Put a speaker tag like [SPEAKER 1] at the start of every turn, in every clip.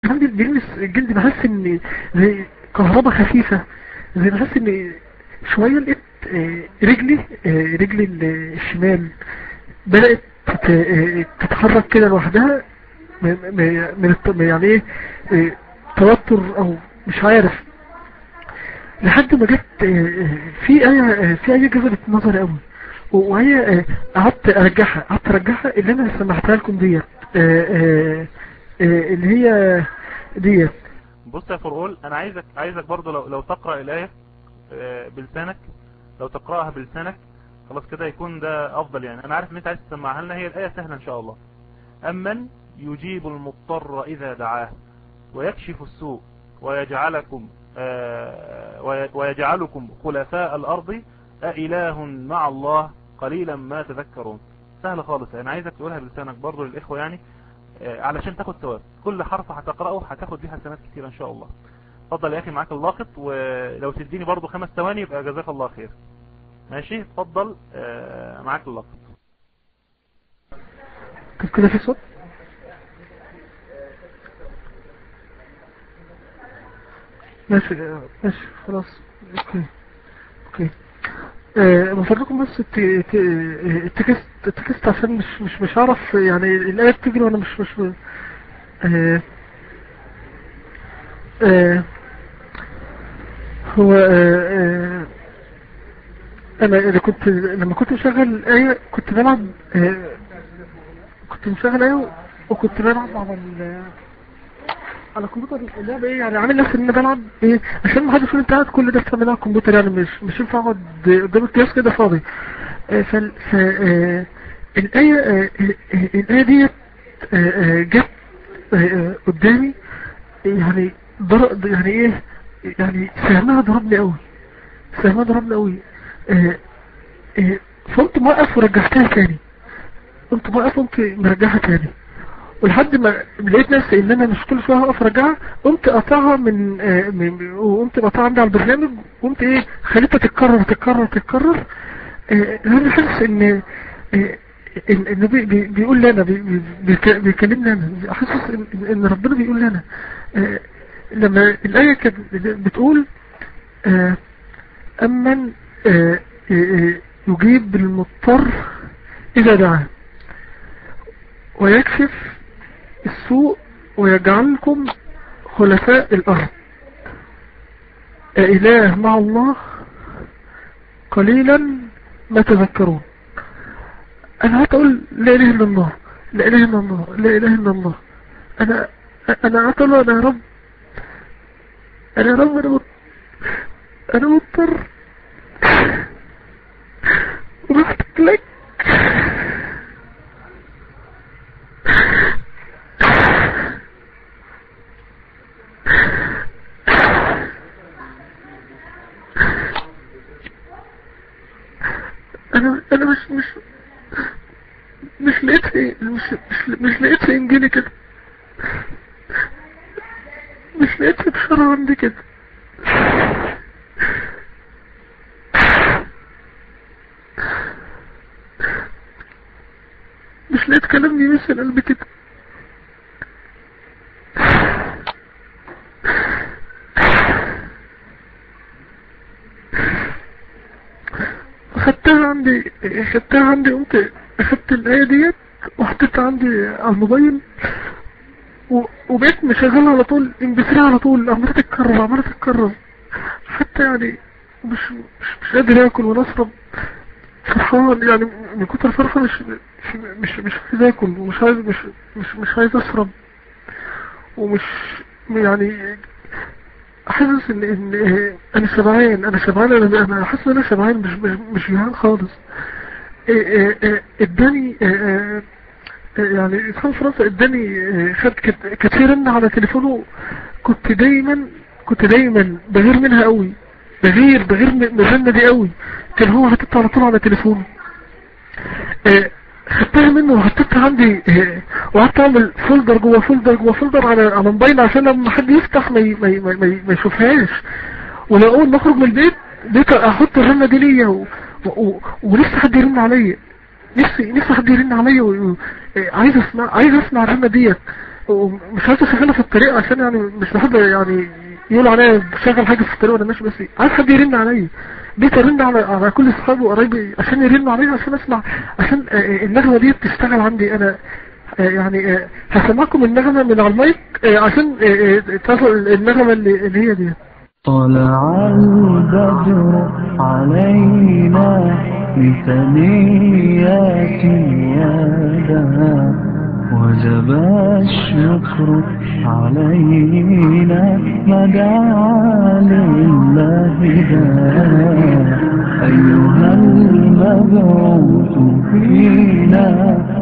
[SPEAKER 1] عندي بيلمس الجلد، بحس ان زي كهرباء خفيفة، زي بحس ان شوية لقيت رجلي، رجلي الشمال بدأت تتحرك كده لوحدها من يعني ايه، توتر او مش عارف، لحد ما جت في آية، في آية جذبت نظري قوي، وهي قعدت ارجعها، قعدت ارجعها اللي انا سمعتها لكم ديت، اللي هي ديت.
[SPEAKER 2] بص يا فرقول، انا عايزك برضو لو تقرأ الآية بلسانك، لو تقرأها بلسانك خلاص كده يكون ده افضل. يعني انا عارف ان انت عايز تسمعها لنا، هي الآية سهلة ان شاء الله. امن يجيب المضطر اذا دعاه ويكشف السوء ويجعلكم ويجعلكم خلفاء الارض أإله مع الله قليلا ما تذكرون. سهلة خالص، انا عايزك تقولها بلسانك برضو للاخوة يعني، علشان تاخد ثواب. كل حرف هتقرأه هتاخد بيه حسنات كتير ان شاء الله. اتفضل يا اخي، معاك اللاقط، ولو تديني برضو 5 ثواني يبقى جزاك الله خير. ماشي، اتفضل، معاك اللاقط.
[SPEAKER 1] طب كده في صوت؟ ماشي ماشي خلاص، okay okay. من فضلكم بس ال text، ال text عشان مش هعرف يعني الآية بتجري وانا مش آه آه هو انا اللي كنت لما كنت مشغل الآية كنت بلعب، كنت مشغل آية وكنت بلعب على الكمبيوتر اللعبة ايه، يعني عامل نفسي ان انا بلعب ايه عشان ما حدش يقول انت قاعد كل ده بتعمل على الكمبيوتر، يعني مش ينفع اقعد قدام الجهاز كده فاضي. ف الآية، الآية ديت جت قدامي، يعني ضرب، يعني ايه، يعني سهمها ضربني قوي، سهمها ضربني قوي. فقمت موقف ورجعتها تاني، قمت موقف وقمت مرجعها تاني، ولحد ما لقيت نفسي ان انا مش كل شوية هقف ارجعها، قمت قاطعها من وقمت قاطعها عندي على البرنامج، وقمت ايه خليتها تتكرر تتكرر تتكرر. انا حاسس ان النبي بيقول لنا، بيكلمنا انا، حاسس ان ربنا بيقول لنا. لما الايه كانت بتقول امن يجيب المضطر اذا دعاه ويكشف السوء ويجعلكم خلفاء الأرض أإله مع الله قليلا ما تذكرون. أنا هتقول لا إله إلا الله، لا إله إلا الله، لا إله إلا الله. أنا هتقول أنا يا رب، أنا يا رب، أنا مضطر ومحتاج لك. انا مش لقيت، مش لقيت في انجيلي كده، مش لقيت في بشارة عندي كده. مش لقيت كلام يمس القلب كده. خدتها عندي، خدتها عندي، قمت اخدت الآية ديت وحطيتها عندي على الموبايل، وبقيت مشغلها على طول، MP3 على طول، عمالة تتكرر عمالة تتكرر، حتى يعني مش قادر اكل ولا اشرب، فرحان يعني من كتر الفرحة، مش عايز اكل ومش عايز، مش عايز اشرب، ومش يعني حاسس ان انا شبعان، انا شبعان، انا حاسس ان انا شبعان، مش جعان خالص. اداني يعني انسان فرنسا اداني، خد كانت في رنة على تليفونه، كنت دايما بغير منها قوي، بغير من الرنة دي قوي، كان هو حاططها على طول على تليفونه. خدتها منه وحطيتها عندي، وقعدت اعمل folder جوه folder جوه folder على موبايل، عشان لما حد يفتح ما يشوفهاش، ولو اول ما اخرج من البيت احط الرنه دي ليا، ولسه حد يرن عليا، نفسي حد يرن عليا، عايز اسمع، عايز اسمع الرنه ديت، ومش عايز اشغلها في الطريق عشان يعني مش بحب يعني يقولوا عليا بشغل حاجة في الطريق وانا ماشي، بس عايز حد يرن عليا. بقيت ارن على كل اصحابي وقرايبي عشان يرنوا عليا، عشان اسمع، عشان النغمة دي بتشتغل عندي انا. يعني هسمعكم النغمة من على المايك عشان تصل النغمة اللي هي دي.
[SPEAKER 3] طلع البدر علينا من ثنيات الوداع، وجب الشكر علينا ما دعا لله داع. أيها المبعوث فينا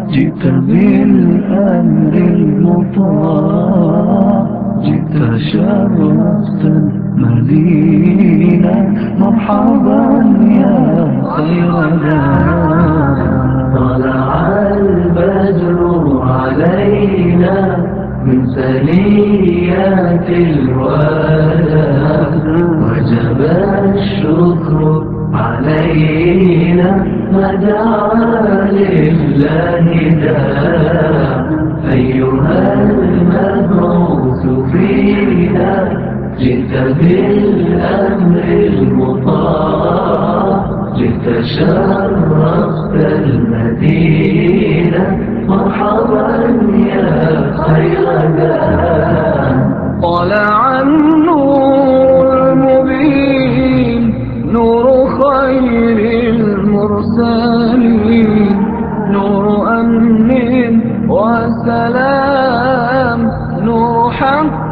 [SPEAKER 3] جئت بالأمر المطاع، جئت شرفت المدينة، مرحبا يا خير داع.
[SPEAKER 4] طلع البدر علينا من ثنيات الوداع، وجب الشكر علينا ما دعا لله داع. أيها المبعوث فينا جئت بالأمر المطاع، جئت شرفت المدينة، مرحبا يا خير داع.
[SPEAKER 3] طلع النور المبين، نور خير المرسلين، نور أمن وسلام، نور حق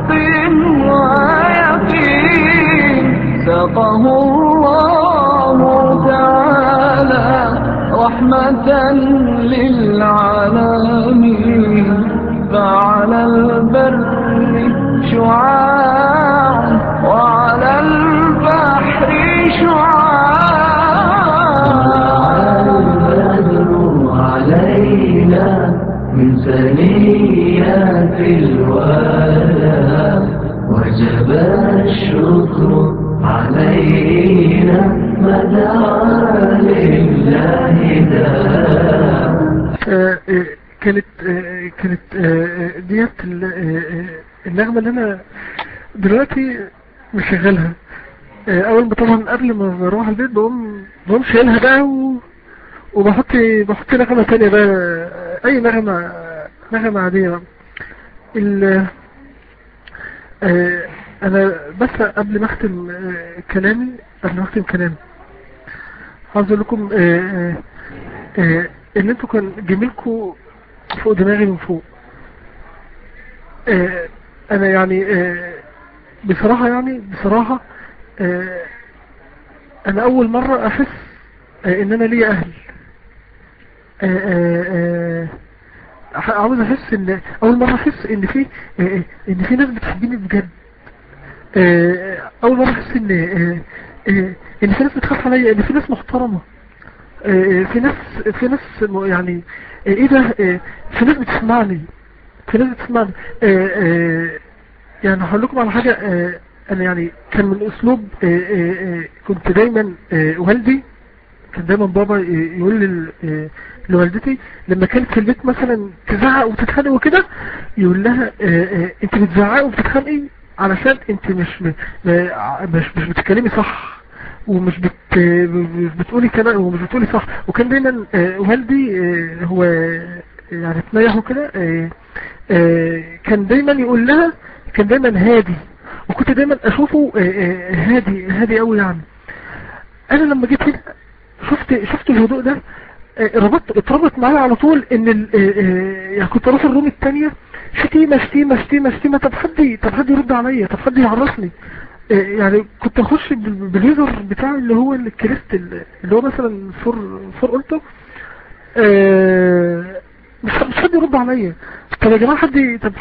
[SPEAKER 3] ويقين، ساقه الله تعالى رحمة للعالمين. فعلى البر شعاع وعلى البحر شعاع.
[SPEAKER 4] البدر علينا من ثنيات الوداع، وجب الشكر علينا ما دعا لله داع.
[SPEAKER 1] كانت ديت النغمة اللي انا دلوقتي مشغلها. اول ما طبعا قبل ما بروح البيت بقوم شايلها بقى وبحط نغمة تانية بقى، اي نغمة عادية بقى. انا بس قبل ما اختم كلامي، عاوز اقول لكم ان انتوا كان جميلكم فوق دماغي من فوق. انا يعني بصراحة، انا اول مرة احس ان انا ليا اهل. عاوز احس ان اول مرة احس ان في ان في ناس بتحبني بجد. اول مرة احس ان ان في ناس بتخاف عليا، ان في ناس محترمة، في ناس يعني ايه ده، في ناس بتسمعني، يعني هقول لكم على حاجة. انا يعني كان من اسلوب كنت دايما والدي كان دايما بابا يقول لوالدتي لما كانت في البيت مثلا تزعق وتتخانق وكده، يقول لها انت بتزعقي وبتتخانقي علشان انت مش بتتكلمي صح، ومش بتقولي كلام، ومش بتقولي صح. وكان دايما والدي هو يعني تنيح وكده، كان دايما يقول لها، كان دايما هادي، وكنت دايما اشوفه هادي هادي قوي. يعني انا لما جيت هنا شفت الهدوء ده، اتربط معايا على طول ان يعني كنت اروح الروم الثانية شتيمه شتيمه شتيمه شتيمه، طب حد يرد عليا، طب حد يعرفني. يعني كنت اخش بال user بتاعي اللي هو الكريست اللي هو مثلا فور قلته، مش حد يرد عليا. طب يا جماعة حد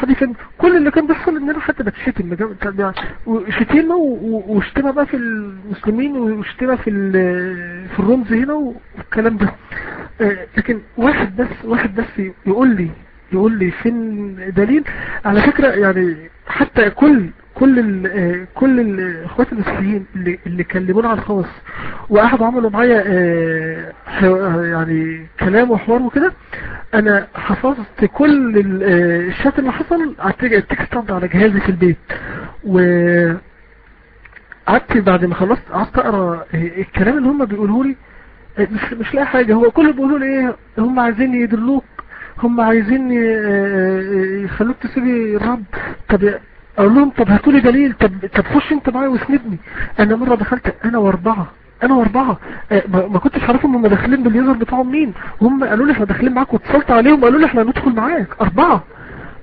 [SPEAKER 1] يفهم. كل اللي كان بيحصل ان انا حتى بتشتم شتيمه، وشتيمه بقى في المسلمين، وشتيمه في الرمز هنا والكلام ده. لكن واحد بس يقول لي فين دليل. على فكرة يعني حتى كل الاخوات المسيحيين اللي كلمونا على الخاص وقعدوا عملوا معايا يعني كلام وحوار وكده، انا حفظت كل الشات اللي حصل على ال text عندي على جهازي في البيت، و قعدت بعد ما خلصت قعدت اقرا الكلام اللي هم بيقولوه لي، مش لاقي حاجة. هو كل اللي بيقولوا لي ايه؟ هم عايزين يدلوك، هم عايزين يخلوك تسيبي الرب. طب اقول لهم طب هاتوا لي دليل، طب خش انت معايا واسندني. انا مرة دخلت انا واربعة، ما كنتش عارفهم هم داخلين بال user بتاعهم مين، هم قالوا لي احنا داخلين معاك، واتصلت عليهم قالوا لي احنا هندخل معاك.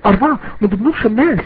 [SPEAKER 1] اربعة من ضمنهم شماس.